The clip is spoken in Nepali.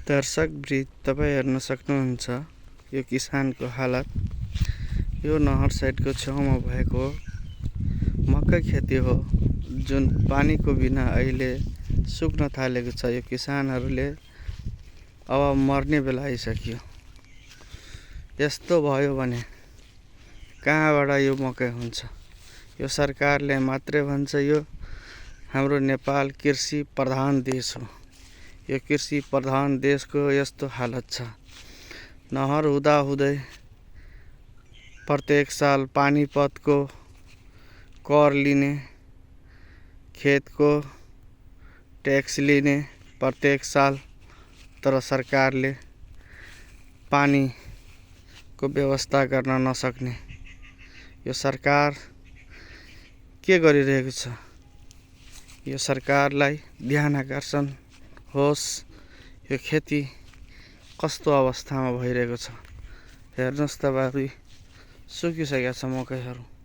दर्शकवृन्द, तपाईँ हेर्न सक्नुहुन्छ यो किसानको हालत। यो नहर साइडको छेउमा भएको मकै खेती हो, जुन पानीको बिना अहिले सुक्न थालेको छ। यो किसानहरूले अब मर्ने बेला आइसक्यो। यस्तो भयो भने कहाँबाट यो मकै हुन्छ? यो सरकारले मात्रै भन्छ यो हाम्रो नेपाल कृषि प्रधान देश हो। यो कृषि प्रधान देशको यस्तो हालत छ। नहर हुँदाहुँदै प्रत्येक साल पानीपतको कर लिने, खेतको ट्याक्स लिने प्रत्येक साल, तर सरकारले पानीको व्यवस्था गर्न नसक्ने। यो सरकार के गरिरहेको छ? यो सरकारलाई ध्यान आकर्षण होस्, यो खेती कस्तो अवस्थामा भइरहेको छ हेर्नुहोस्। तपाईहरु सुकिसकेका छ मकैहरू।